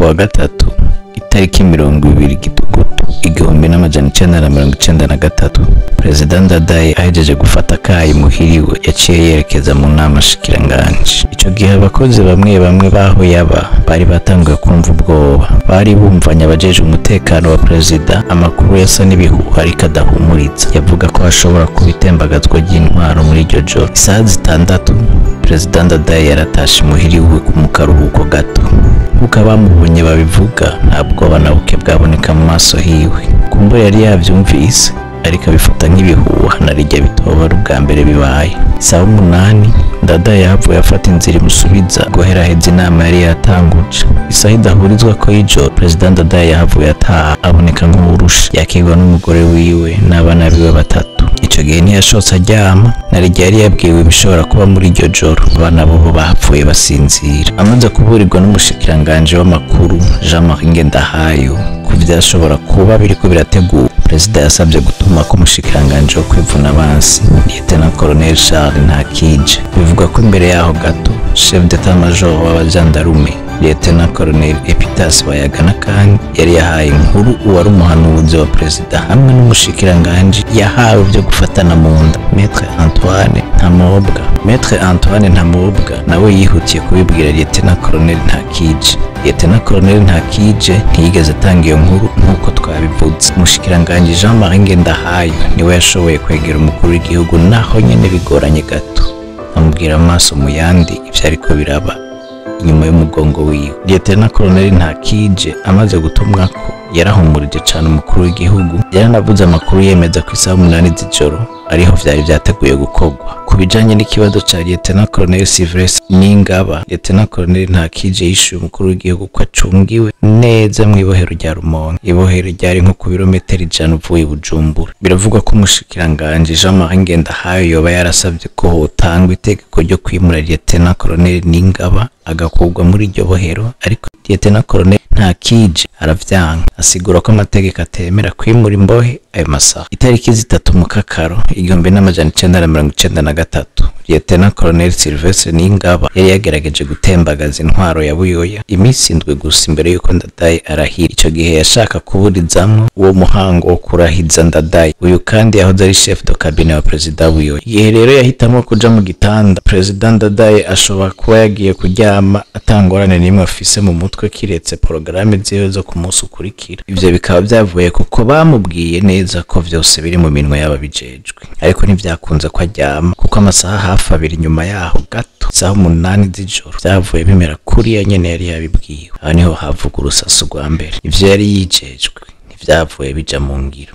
Kuwa gatatu itariki 20 Gitugutu 1993, Perezida Ndadaye ahejeje gufata akayi muhiriwe, yaciye yerekeza mu nama shikiranganje. Ico gihe abakozi bamwe bamwe baho yaba bari batanguye kumva ubwoba, bari bumvanye abajeje umutekano wa perezida amakuru yasa n'ibihuha ariko adahumuritsa, yavuga ko hashobora kuba itembagazwa ry'intwaro muri iryo joro. Isaha 6 Perezida Ndadaye yaratashe muhiriwe mu karuhuko gato. Nkuko abamubonye babivuga, nta bwoba na buke bwaboneka mu maso hiwe. Kumbe yari yavyumvise ariko abifata nk'ibihuha na rijya bitoba ari ubwa mbere bibaye. Isaha 8 Ndadaye yahavuye afata inzira imusubiza guheraheza inama yari yatanguje. Isaha idahurizwa ko y'ijoro Perezida Ndadaye yahavuye ataha aboneka nk'uwurusha, yakirwa n'umugore wiwe n'abana biwe batatu. Ico gihe ntiyashotse aryama, na rijya yari yabwiwe ibishobora kuba muri iryo joro. Abana bobo bahapfuye basinzira. Amaze kuburirwa n'umushikiranganje w'amakuru Jean-Marie Ngendahayo ku vyashobora kuba biriko birategurwa, Perezida yasabye gutuma ko umushikiranganje wo kwivuna abansi Lieutenant Colonel Charles Ntakije. Bivugwa ko imbere yaho gato Chef d'état major w'abajandarume Lieutenant Colonel Epitas Bayagana kandi yari yahaye inkuru uwari umuhanuzi wa perezida hamwe n'umushikiranganje yahawe byo gufatana mu nda Maître Antoine Ntamobwa. Maître Antoine Ntamobwa nawe yihutiye kubibwira Lieutenant Colonel Ntakije. Lieutenant Colonel Ntakije ntiyigeze atanga iyo nkuru nk'uko twabivuze. Umushikiranganje Jean-Marie Ngendahayo niwe yashoboye kwegera umukuru w'igihugu, naho nyene bigoranye gato, amubwira amaso mu yandi ivyo ariko biraba inyuma y'umugongo wiwe. Lieutenant Colonel Ntakije amaze gutumwa ko yarahumurije cane umukuru w'igihugu, yaranavuze amakuru yemeza ko isaha 8 z'ijoro ariho vyari vyateguye gukorwa. Ku bijanye n'ikibazo ca Lieutenant Colonel Sylvestre Ningaba, Lieutenant Colonel Ntakije yishuye umukuru w'igihugu ko acungiwe neza mw'ibohero rya Rumonge. Ibohero ryari nko ku birometero 100 uvuye Bujumbura. Biravugwa ko umushikiranganje Jean-Marie Ngendahayo yoba yarasavye ko hotangwa itegeko ryo kwimura Lieutenant Colonel Ningaba agakurwa muri iryo bohero, ariko Lieutenant Colonel Ntakije aravyanga, asigura ko amategeko atemera kwimura imbohe ayo masaha. Itariki 3 Mukakaro 1993, Lieutenant Colonel Sylvestre Ningaba yari yagerageje gutembagaza intwaro ya Buyoya iminsi 7 gusa imbere yuko Ndadaye arahira. Ico gihe yashaka kuburizamwo uwo muhango wo kurahiza Ndadaye. Uyu kandi yahoze ari chef de cabinet wa Perezida Buyoya. Igihe rero yahitamwo kuja mu gitanda, Perezida Ndadaye ashobora kuba yagiye kuryama atangorane n'imwe afise mu mutwe kiretse porogaramu ziwe zo ku munsi ukurikira. Ivyo bikaba vyavuye kuko bamubwiye neza ko vyose biri mu minwe y'ababijejwe. Ariko ntivyakunze ko aryama kuko amasaha hafi 2 nyuma yaho gato, isaha 8 z'ijoro, vyavuye bimera kuriya nyene yari yabibwiwe. Aho niho havuga urusasu rwa mbere. Ivyo yari yijejwe ntivyavuye bija mu ngiro.